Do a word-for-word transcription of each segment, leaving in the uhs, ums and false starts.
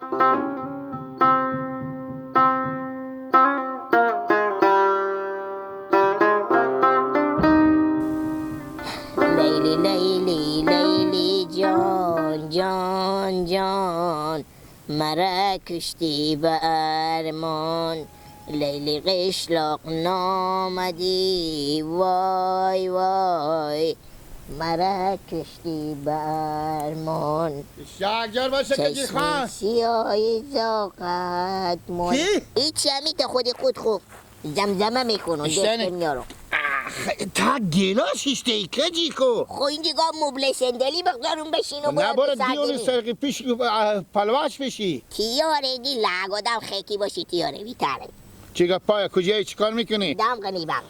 لیلی، لیلی، لیلی جان، جان، جان، مرا کشتی به ارمان. لیلی قشلاق نامدی، وای، وای، مرا کشتی به ارمان. شاگرد باشه که جی چشم خان. سیاهی زاغت مون. کی؟ هیچ، همی که خودی خود خو زمزمه می‌کنم، اشتنه. دستم یارو. آخ، تا گیلاس اشته ای کجی کو. خو اینجا گاه مبل صندلی بگذارم بشین و نه، برو برو دیولی سرگیری. سرگی پیش، اه، پلواش بشی. تیاره گی لگ آدم خیکی باشی تیاره بیتره. چی گپایه، کجایی، چی کار می‌کنی؟ دم غنی بم.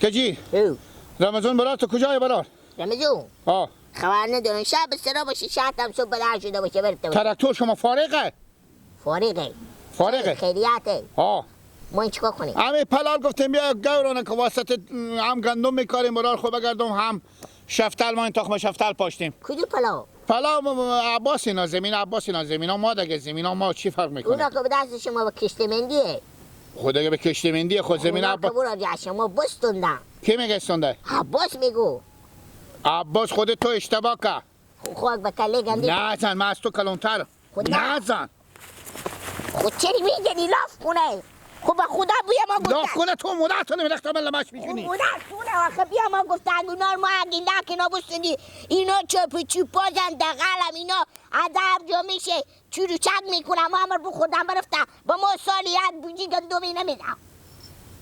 کجی؟ او. رمضان برار تو کجایی برار؟ رمضان؟ آه. خبر ندارم. شب به سرا باشه، شاید هم صبح بدر شده باشه، برته باشه. تراکتور شما فارغه؟ فارغه. فارغه؟ خیریته. آه. ما این چیکار کنیم؟ همین پلال گفتیم بیا گورانه که واسطه هم گندم می‌کاریم، برار خو بگردم، هم شفتل، ما این تخم شفتل پاشتیم. کدوم پلال؟ پلا م-، م-، عباس اینا، زمین عباس اینا، زمین ها ما دگه، زمین ها ما چی فرق می‌کنه؟ اونا که به دست شما به کشت مندیه. خود دگه به کشت مندیه، خود زمین اونا عباس. که برا جا شما بستوندن. کی میگه استونده؟ عباس میگو. عباس خود تو اشتباه که. خو خاک به کله گندی. نزن، من از تو کلانتر. خود نه. نزن. خود چری می‌گنی لاف کنه؟ خب به خدا بیا ما گفت. لاف کنه تو مادر تو نمی‌رخت من لمش می‌کنی. خب مادر تو نه آخه بیا ما گفت اگه نار ما اگه لک اینا بستنی. اینا چپ چوپازن دغلم اینا ادب جا می‌شه. چورو چک می‌کنم ما امر بخوردم برفتم. با ما سالی یک بوجی گندمی نمیدم.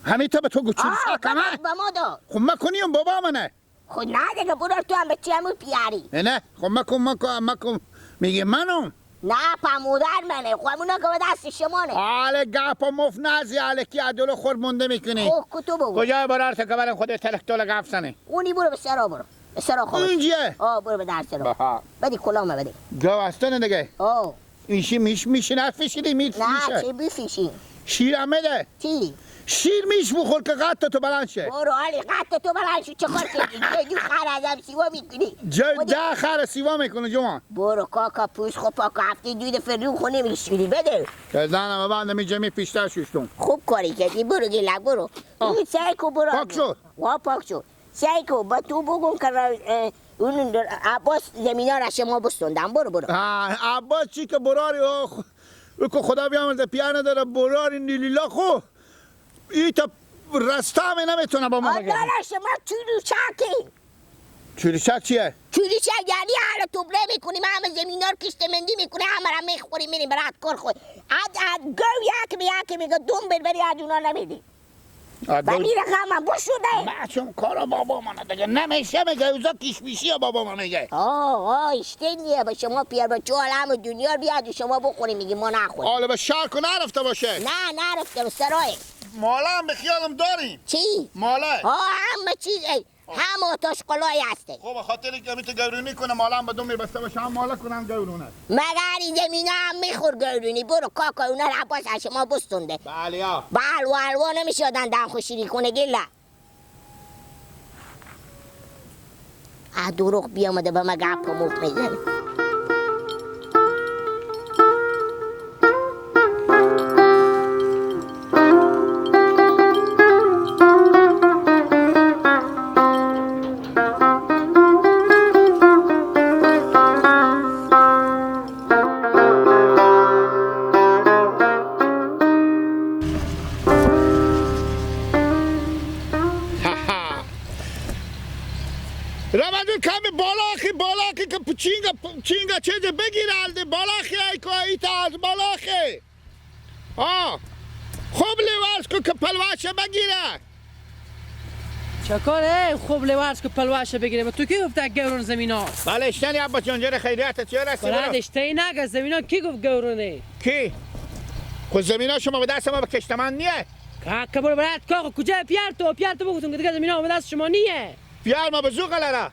همین تو به تو گوچی آه، ساکمه. به ما دو. خب ما کنیم بابا منه. خو نه دیگه، برو تو هم به چی همو پیاری؟ نه، نه، خو مکن، مکن، مکن. میگه منم. نه، پامودر منه. خو همونا که به دست شما نه. حالا گپ مفت نزی، الکی عدل خور مونده می‌کنی. خو کتو بگو. کجای برار تو که برن خود تلک تولک گپ زنی؟ اونی برو به سرا برو. به سرا خودش. اینجیه؟ آه، برو به در سرا. بها. بدی کلامه بدی. گاو هستن دیگه. آه. ایشی میش، میشی نه فیشی دی، میش نه، فیشه. چی بفیشی؟ شیر هم بده. چی؟ شیر میش بخور که قد تو بلند شه. برو حالی قد تو بلند شو، چه کار کردی؟ یه جو خر ازم سیوا می‌کنی. جا خودی ده خر سیوا می‌کنه جوان. برو کاکا پوز خو پاکا هفته دو دفعه رو خونه می‌شوری، بده. که زنم بعد می جمی پیشتر شوشتم. خوب کاری کردی، برو گیلک، برو. آه. اون سعی کو برو. پاک شد. وا پاک شد. سعی کو، به تو بگم که را-، اه، اون عباس زمینا را شما بستوندن. برو، برو. آه، عباس چی که براری، آه، خ-، او که خدا بیامرزه، پیانه داره، براری نیلیلا خو. ای تا رسته همه نمی‌تونه با ما بگه. آدالا شما چوری چاکی. چوری چاک چیه؟ چوری چاک یعنی حالا تبله می‌کنیم، همه زمینا رو کشت مندی می‌کنه، همه را می‌خوریم، می‌ریم برات کار خود. اد، اد، گو یک به یک میگه دوم بر بری اد اونا نمیدی. آه، و دو- این رقم هم بشده. ما چون کارا بابا منه دیگه نمیشه، میگه اوزا کشمشی بابا من میگه. آه، آه، اشته نیه، به شما پیار به چو عالم دنیا بیاد و شما بخوری، میگی ما نخوریم. حالا به شهر که نرفته باشه. نه، نرفته به سرای. مالا هم به خیالم داریم. چی؟ مالا. آه، همه چیز، ای، هم آتش قلای هسته. خب، به خاطر که می‌تونه گورونی کنه، مالا هم به دو می‌بسته باشه، هم مالا کنه، هم گورونه. مگر این زمینه هم می‌خور گورونی. برو کاکا، اونا رو عباس از شما بستونده. بله، یا. به حلوا حلوا نمی‌شه آدم دم خوشیری کنه، گله. اه، دروغ بیامده به من گپ مفت می‌زنه. رمضان کمی بالاخی، بالاخی که چینگا، چینگا چیز بگیره، الده بالاخی ای که ایتا از بالاخی. آه. خوب لوارز کو که پلواشه بگیره. چکاره خوب لوارز کو پلواشه بگیره؟ به تو کی گفته گورون زمینا؟ بله، اشتنی عباس جان، جره خیریت چی رسی برو؟ بلد اشتهی نگه، زمینا کی گفت گورونه؟ کی؟ خو زمینا شما به دست ما به کشتمان نیه. که، که برو برات کاغو کجا پیار تو؟ پیار تو بگفتم که دیگه زمینا به دست شما نیه. پیار ما به زو قلره.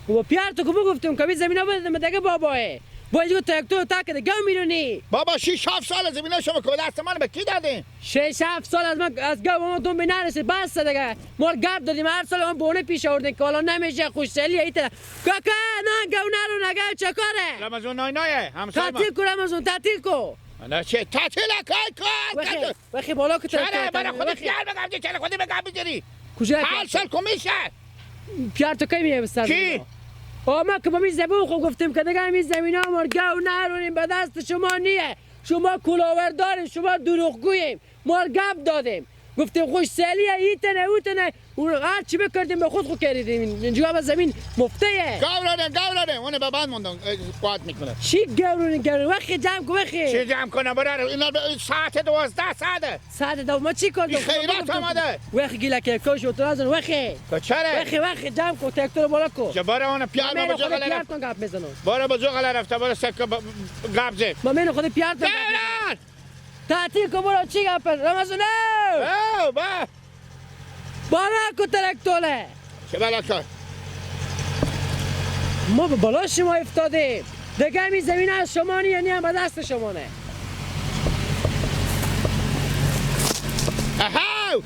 و پیار تو که بگفتم که بی زمینا بده مدگه بابایه. با اینجا تراکتور تا که گاو میرونی. بابا، شش هفت سال زمینه شما که به دست من به کی دادین؟ شش هفت سال از من، از گاو ما دم نرسید، بس دیگه. ما گپ دادیم، هر سال اون بونه پیش آوردین که حالا نمیشه، خوشسالی ایته. کاکا، نه گاو نرو، نه گاو چه کاره؟ رمضان نای نایه، همسایه ما. تعطیل کو رمضان، تعطیل کو. نه چه؟ تعطیل کای کار وخی، کرده؟ وخی بالا که چرا؟ تراکتور برای خودت وخی. پیار بگم، چرا خودی بگم بجری؟ کجا هر پیار؟ سال کمیشه. پیار تو کی می‌بستن؟ کی؟ آه، ما که با می زبون خو گفتیم که دیگه همی زمینا ما گاو نرونیم، به دست شما نیه. شما کلاورداریم، شما دروغگوییم. ما گپ دادیم. گفتیم خوشسالیه، ای تنه، او تنه. او هر چی بکردیم به خود خو کردیم. اینجا به زمین مفته‌یه. گاورانه، گاورانه. اونه به بعد موندن، اه، قوت می‌کنه. چی گاورانه، گاورانه؟ وخی جمع کو، وخی. چی جمع کنه؟ برار، اینا به ساعت دوازده ساعته. ساعت دو ما چی کار این دارم؟ خیرات آمده. وخی گیلک کوش و ترازن وخی. تو چره؟ وخی، وخی، جمع کو، تراکتور بالا کو. جا بارا اونه پیار من بابا جو خود غله پیار رفت. تون گپ می‌زنم. بارا با جو غله رفته، بارا سکه ب-، گپ زد. ما من خود پیار تون گپ می‌زنم. دوران! تعطیل کو برو، چی گپه؟ رمضان! او، با! بالا کو تراکتوره! چه بالا کار؟ ما به بالا شما افتادیم. دیگه همی زمین از شما نیه، یعنی هم به دست شما نه. اهاو!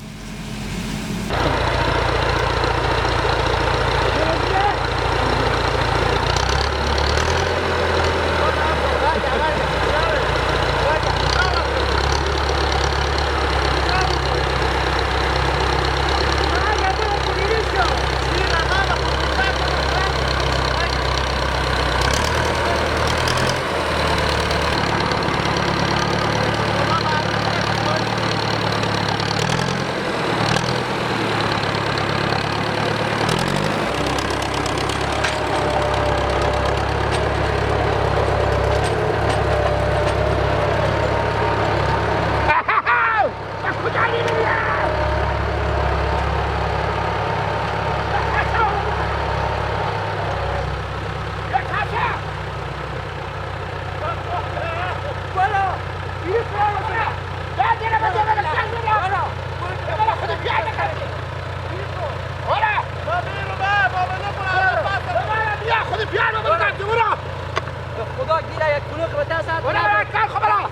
خدا گیره یک کلوخ به دست آورد. برو، برو، کار خو برو.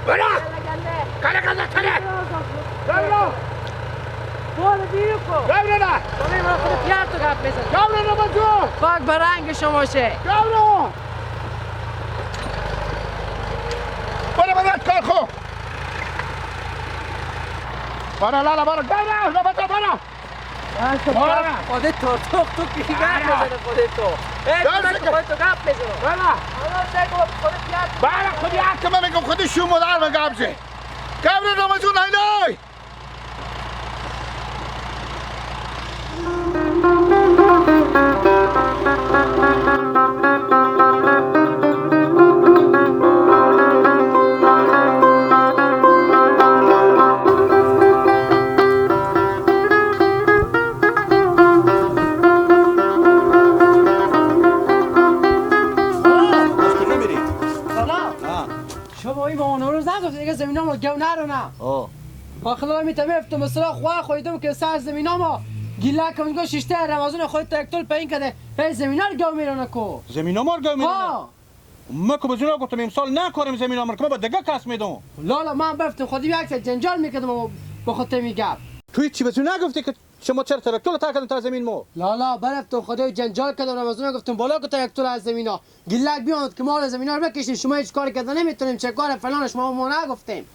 برو. کله، کله، کله. برو. برو نه. برو نه. برو خود پیار تو گپ بزن. برو نه بجو. خاک بر رنگ شما شه. برو. برو، برو، کار خو. برو لالا، برو. برو، برو، برو. باشه، آره. خودت تو، تو، تو کی گپ آره. می‌زنه خودت تو؟ اه، تو گپ می‌زنه. برو. برو، خودت گپ. برو، خودی حق من می‌گم، خودی شو مدار من گپ زه. گپ رو رمضان، نای، نای. شما این ماما نوروز نگفت دیگه زمین ما گو نرونه. آه. آخه می تمه افتم مثلا خوا خویدم که سر زمین ما گیلک کنگو شیشته رمضان خود تکتل پین کده. هی زمین ها رو گو میرونه کو. زمین ما رو گو میرونه؟ ها. ما که بزرگ گفتم امسال نکارم زمین آمر که ما به دگه کس میدم. لالا، من بفتم خودی یک سر جنجال می‌کردم و به خود می گپ. تو هیچی به تو نگفتی که شما چرا ترکتور تا کردن تا زمین ما؟ لالا، برفتم خودی جنجال کردم، رمضان گفتم بالا که ترکتور از زمین ها. گیلک بیاند که ما رو زمین ها رو بکشیم، شما هیچ کاری کرده نمیتونیم، چه کار فلان شما ما نگفتیم.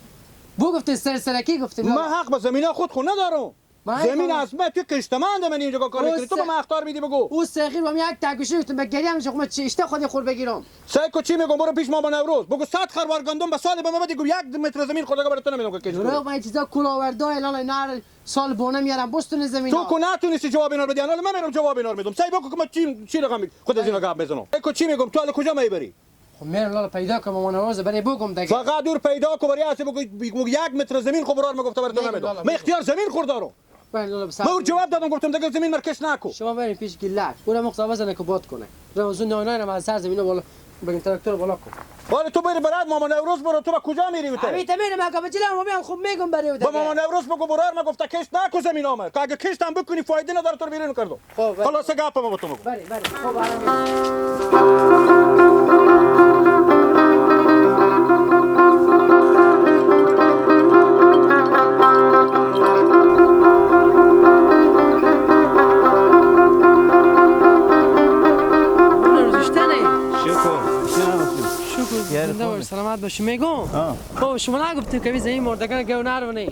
بو گفتیم سر سرکی گفتیم من لالا. حق به زمین ها خود خود ندارم. من زمین خب از من تو کشتمند من اینجا کار او می‌کنی. تو س-، به من اختار می‌دی بگو. او سه خیر با من یک تکوشی گفتم به گریه می‌شه، خب من چی اشته خودی خور بگیرم. سعی کو چی می‌گم، برو پیش ماما نوروز بگو صد خر ورگندم به سال به من بدی، گو یک متر زمین خورده برای تو نمیدم که کش کنی. برو من چیزا کلاوردای لالا نر سال بونه میارم بستون زمین تو ها. کو نتونستی جواب اینا رو بدی، الان من می‌رم جواب اینا رو می‌دم. سعی بکو که من چی، چی رقم می-، خود از اینا گپ می‌زنم. سعی کو چی می‌گم، تو الان کجا می‌بری؟ خب میرم لالا پیدا کنم، ماما نوروز بری بگم دیگه. فقط دور پیدا کو، بری اسی بگو، بگو یک متر زمین خب برار من گفته برای تو می‌رم نمی‌دم. لالا، من اختیار زمین خور دارم. بله لالا، بس من او جواب دادم، گفتم دیگه زمین مرکش نکو. شما برین پیش گیلک، او رو مخصوصا بزنه که باد کنه. رمضان نانا رو از سر زمین بالا، بگیم تراکتور بالا کن. ولی تو بری برات ماما نوروز برو، تو به کجا می‌ری بته؟ همین تا می‌رم، اگه به جلو ما بیان خوب می‌گم بری بده. با ماما نوروز بگو برار من گفته کشت نکو زمین آمد. که اگه کشت هم بکنی فایده نداره، تو رو بیرون کردم. خب، بله. خلاصه گپ ما با تو مگو. بله، بله. خب، الان. زنده باشی، سلامت باشی. میگم، آه. خب شما نگفتیم که این زمین مردگان گو نرونه؟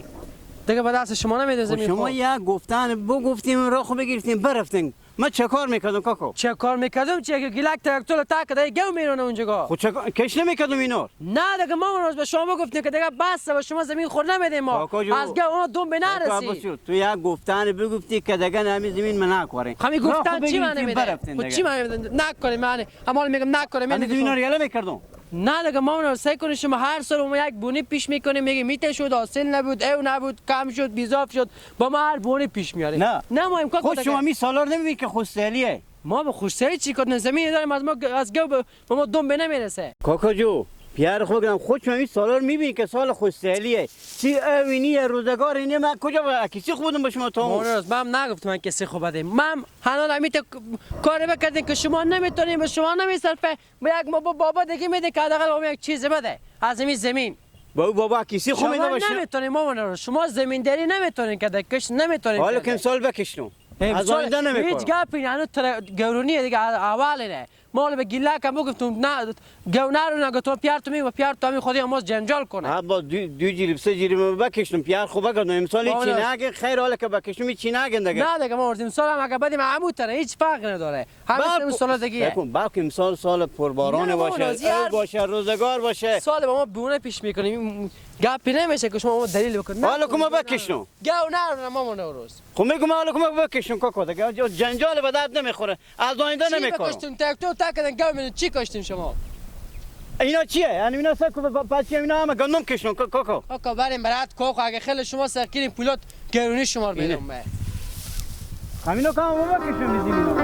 دیگه به دست شما نمیده خب زمین. شما خب یک گفتن بگفتیم، را خو بگرفتیم، برفتیم. من چه کار می‌کردم کاکا؟ چه کار می‌کردم؟ چیه که گیلک تراکتور تک ده گو میرونه اونجا؟ خب چه کار؟ کش نمی‌کردم اینا. نه دیگه ما اون روز به شما گفتیم که دیگه بس، به شما زمین خور نمیدیم ما. کاکا جو. از گو اون دوم به کاکا نرسی. بسیار. تو یک گفتن بگفتی که دیگه همین زمین من نکاریم. خب این را خو گفتن چی بگرفتیم، معنی می‌ده؟ برفتیم خب دیگه. چی معنی می‌ده؟ نکاریم معنی. اما می‌گم نکاریم، همین یعنی زمین شما رو یلا می‌کردم. نه دیگه ما اون رو سعی کنیم، شما هر سال ما یک بونی پیش می‌کنیم، میگه میته شد، حاصل نبود، او نبود، کم شد، بیزاف شد، با ما هر بونی پیش میاره. نه. نه ما امکان خود کده شما که می سالار نمی‌بین که خوش‌سالیه. ما به خوش‌سالی چی کردن؟ زمین داریم از ما گ-، از گو به، به ما دم به نمیرسه. کاکا جو، پیار خود گرم، خود شما می سالار می‌بین که سال خوش‌سالیه. چی اوینی روزگار اینه، من کجا با کسی خودم به شما تا ما اون روز من هم نگفتم من کسی خوب بدیم. من هنال امیت کاری بکردیم که شما نمی‌تونیم، به شما نمی‌صرفه. با یک ما با بابا دیگه می‌ده که حداقل ما یک چیز بده از این زمین. با او بابا کسی خو شما می‌ده باشه. نمی‌تونین مامان رو. شما زمینداری نمی‌تونین که، کشت نمی‌تونین حالا که. که امسال بکشنم. از امسال آینده نمی‌کنم. هیچ گپی نه. هنو تر-، گرونیه دیگه، اول نه. ما حالا به گیلک هم بگفتم، نه، گو نرو نگفتم، پیار تو می‌گم، پیار تو همین خودی هم باز جنجال کنه. ها، با دو، دو جریب، سه جریب بکشنم، پیار خو بگردم. امسال هیچی بابا نگه، خیر حالا که بکشنم، هیچی نگه دیگه. نه دیگه، ما امسال هم اگه بدیم، همو تره، هیچ فرق نداره. همین بلکه سه سال دیگه. فکر کن، بلکه امسال سال پرباران نه، باشه، مامان، او زیاد باشه، روزگار باشه. سال با ما بونه پیش می‌کنیم. گپی نمیشه که شما ما دلیل بکنید. نه، حالا که ما بکشم. گو نه، نه، مامان، او روز. خب می‌گم حالا که ما بکشم، کاکا، دیگه جنجال به درد نمی‌خوره. از آینده چی نمی‌کنم. بکشتیم؟ تک تو تک کردن، گو می‌دین. چی کشتیم شما؟ اینا چیه؟ یعنی اینا سه کو-، پ-، پس اینا همه گندم کشم، کا-، کاکا. کاکا، بریم برات، کاکا، اگه خیلی شما سرکیرین پولات گرونی شما رو اینه. می‌دم به. همینا که هم بکشم، می‌دیم اینا.